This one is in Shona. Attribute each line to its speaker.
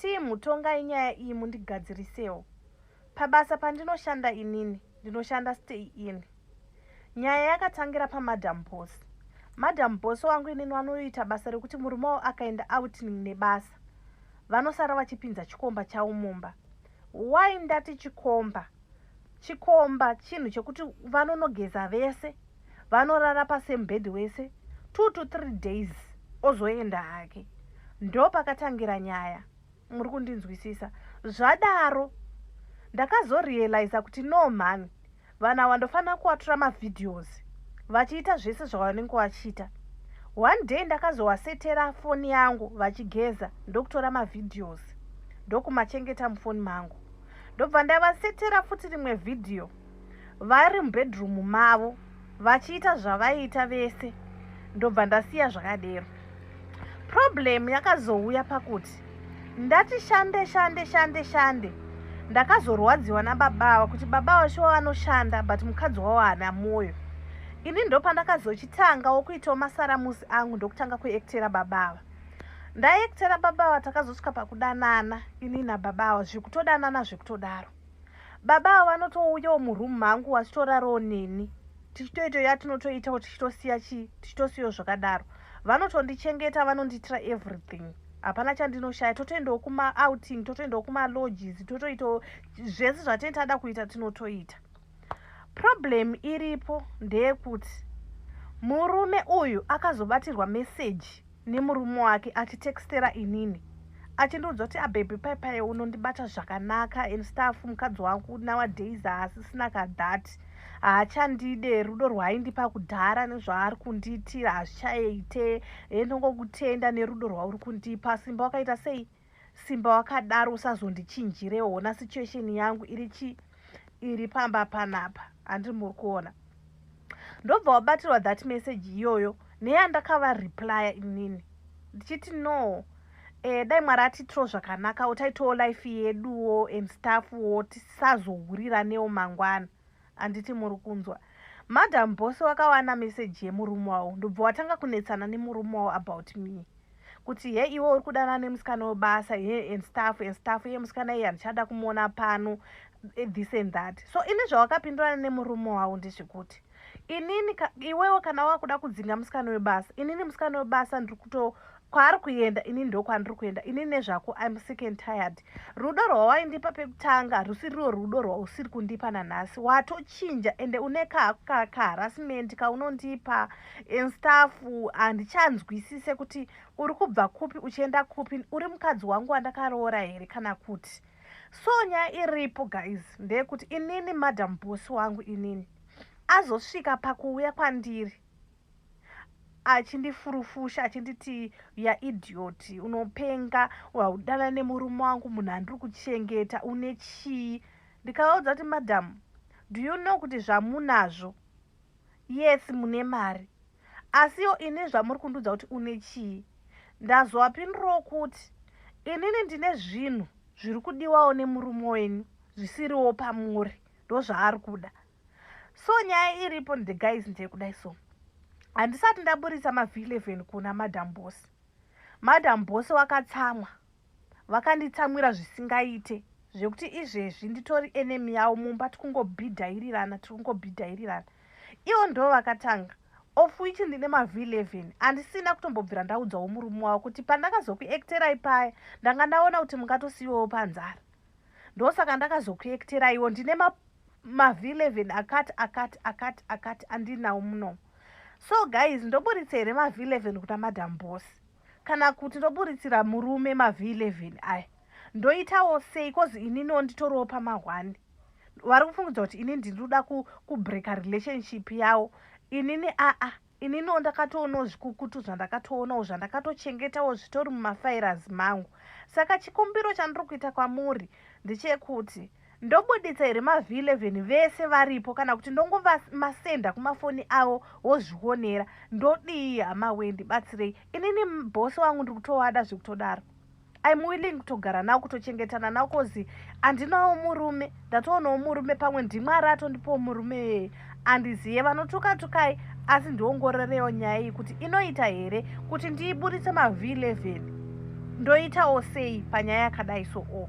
Speaker 1: Team tongai nyaya iyi mundigadzirisewo. Pabasa pandinoshanda inini ndinoshanda stay in. Nyaya yakatangira paMadam Boss. Madam Boss wangu inini vanoita basa rekuti murume wavo akaenda outing nebasa vanosara vachipinza chikomba chavo mumba. Why ndati chikomba? Chikomba chinhu chekuti vanonogeza vese, vanorara pasame bed wese 2 to 3 days ozoenda hake. Ndopakatangira nyaya. Muri kundinzwisisa? Zvadaro ndakazorealiza kuti no man, vanhu ava ndofanira kuvatora mavideos vachiita zvese zvavanenge vachiita. One day ndakazovasetera foni yangu vachigeza, ndokutora mavideos ndokumachengeta mufoni mangu. Ndobva ndavasetera futi rimwe vhidhiyo vari mubedroom mavo vachiita zvavaiita vese, ndobva ndasiya zvakadero. Problem yakazouya pakuti ndati shande shande shande shande, ndakazorwadziwa nababa ava kuti baba vacho vanoshanda but mukadzi wavo haana mwoyo. Ini ndopandakazochitangawo kuitawo masaramusi angu, ndokutanga kuektera baba ava. Ndaektera baba ava, takazosvika pakudanana ini nababa ava, zvekutodanana zvekutodaro. Baba ava vanotouyawo muroom mangu vachitorarawo neni, tichitoita yatinotoitawo, tichitosiya chii, tichitosiyawo zvakadaro. Vanotondichengeta, vanondiitira everything, hapana chandinoshaya. Totoendawo kumaouting, totoendawo kumalodges, totoitawo zvese zvatinenge tada kuita, tinotoita. Problem iripo ndeyekuti murume uyu akazobatirwa meseji nemurume wake achitextera inini achindiudza kuti, "Ababy, pai unondibata zvakanaka and stuff. Mukadzi wangu nowadays haasisina kadhat, haachandide. Rudo rwaaindipa kudhara nezvaari kundiitira hazvichaite. Ndongokutenda nerudo rwauri kundipa. Simba wakaita sei, simba wakadaro, usazondichinjirewo. Ona situation yangu iri chi iri pamba panapa." Handiri muri kuona? Ndobva wabatirwa that message iyoyo neyandakavareplya inini ndichiti, "No, dai Mwari atitiro zvakanaka, taitawo life yeduwo and stuffwo, tisazohuriranewo mangwana." Handiti muri kunzwa? Madam Boss wakawana meseji yemurume wavo, ndobva watanga kunetsana nemurume wavo about me kuti, "He, iwe uri kudana nemusikana webasa he and stuff and stuff. Iye musikana iye handichada kumuona pano," this and that. So ini zvawakapindurana nemurume wavo ndezvekuti, "Inini iwewe kana wakuda kudzinga musikana webasa, inini musikana webasa ndiri kuto kwaari kuenda, inini ndokwandiri kuenda. Inini nezvako I'm sick and tired. Rudo rwawaindipa pekutanga rusiriwo rudo rwausiri kundipa nanhasi. Watochinja ende une kaharassment kaunondipa and stuff. Handichanzwisise kuti uri kubva kupi uchienda kupi. Uri mukadzi wangu wandakaroora here kana kuti?" So nyaya iripo, guys, ndeyekuti inini Madam Boss wangu inini azosvika pakuuya kwandiri achindifurufusha, achinditi, "Ya idiot, unopenga, waudana nemurume wangu, munhu andiri kuchengeta, une chii?" Ndikavaudza kuti, "Madam, do you know kuti zvamunazvo, yes, mune mari, asiwo ini zvamuri kundiudza kuti une chii?" Ndazovapindurawo kuti, "Inini ndine zvinhu zviri kudiwawo nemurume wenyu zvisiriwo pamuri, ndozvaari kuda." So nyaya iripo, the guys, ndeyekudai. So handisati ndaburisa maV11 kuna Madam Boss. Madam Boss wakatsamwa, vakanditsamwira zvisingaite, zvekuti izvezvi nditori enemy yavo mumba. Tikungobhidhairirana, tiri kungobhidhairirana. Ivo ndo vakatanga, of which ndine maV11 handisina kutombobvira ndaudzawo murume wavo kuti pandakazokuekterai paya ndanga ndaona kuti mungatosiyiwawo panzara, ndosaka ndakazokuekteraiwo. Ndine maV11 akati akati akati akati andinawo munomo. So guys, ndoburitsa here maV11 kuna Madam Boss, kana kuti ndoburitsira murume maV11 aya? Ndoitawo sei? 'Cause ininiwo nditoriwo pamahwani. Vari kufungidza kuti ini ndinoda kubreka relationship yavo. Inini aa, ininiwo ndakatoonawo zvikukutu zvandakatoonawo, zvandakatochengetawo, zvitori mumafiles mangu. Saka chikumbiro chandiri kuita kwamuri ndechekuti ndobuditsa here maV11 vese varipo, kana kuti ndongomasenda kumafoni avo wozvionera? Ndodii, hama we? Ndibatsirei. Inini boss wangu ndiri kutovada zvekutodaro. I'm willing kutogara navo, kutochengetana navo, 'cause handinawo murume. Ndatoonawo murume, pamwe ndiMwari atondipowo murume yeye, handiziye. Vanotuka tukai, asi ndiongororewo nyaya iyi kuti inoita here kuti ndiiburitse maV11. Ndoitawo sei panyaya yakadai so o?